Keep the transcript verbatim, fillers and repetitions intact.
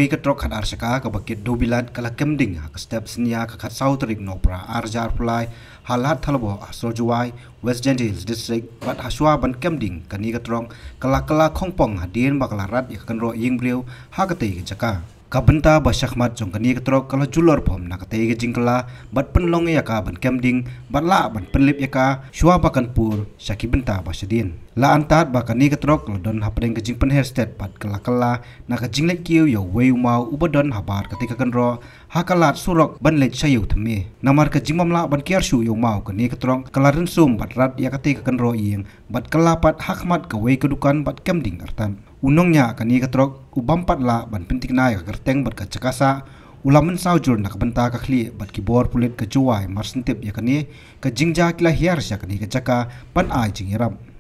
Kane ka trok khatar shaka kaba kit duh bilat ka la kem ding ha ka step synñia ka khatsaw tarik Nohprah arhajar arphew lai ha Lad Thalboh ha Sor Jowai, West Jaintia Hills District, bad hashwa ban kem ding kane ka trok ka la kylla khongpong hadien ba ka la rat ïa ka kynroh ïing briew ha katei ka jaka. Ka bynta ba shakhmat jong kane ka trok ka la julor phom na katei ka jingkylla bad pynlong ïa ka ban kem ding bad lah ban pynlip ïa ka shwa ba kan pur sha ki bynta ba shadien. La antad ba kane ka trok ka la don hapdeng ka jingpynher stet bad ka la kylla na ka jingleit kiew ïa uwei u maw uba don habar katei ka kynroh ha ka lad surok ban leit sha Ïew Thymme. Namar ka jingbym lah ban kiar shuh ïa u maw, kane ka trok ka la rynsum bad rat ïa katei ka kynroh ïing bad kylla pat hakhmat kawei ka dukan bad kem ding artat. U nongñiah kane ka trok u bym pat lah ban pynthikna ïa ka kyrteng bad ka jaka sah u la mynsaw jur na ka bynta ka khlieh bad ki bor pulit ka Jowai. Mar shen tip ïa kane ka jingjia ki la hiar sha kane ka jaka ban ai jingïarap.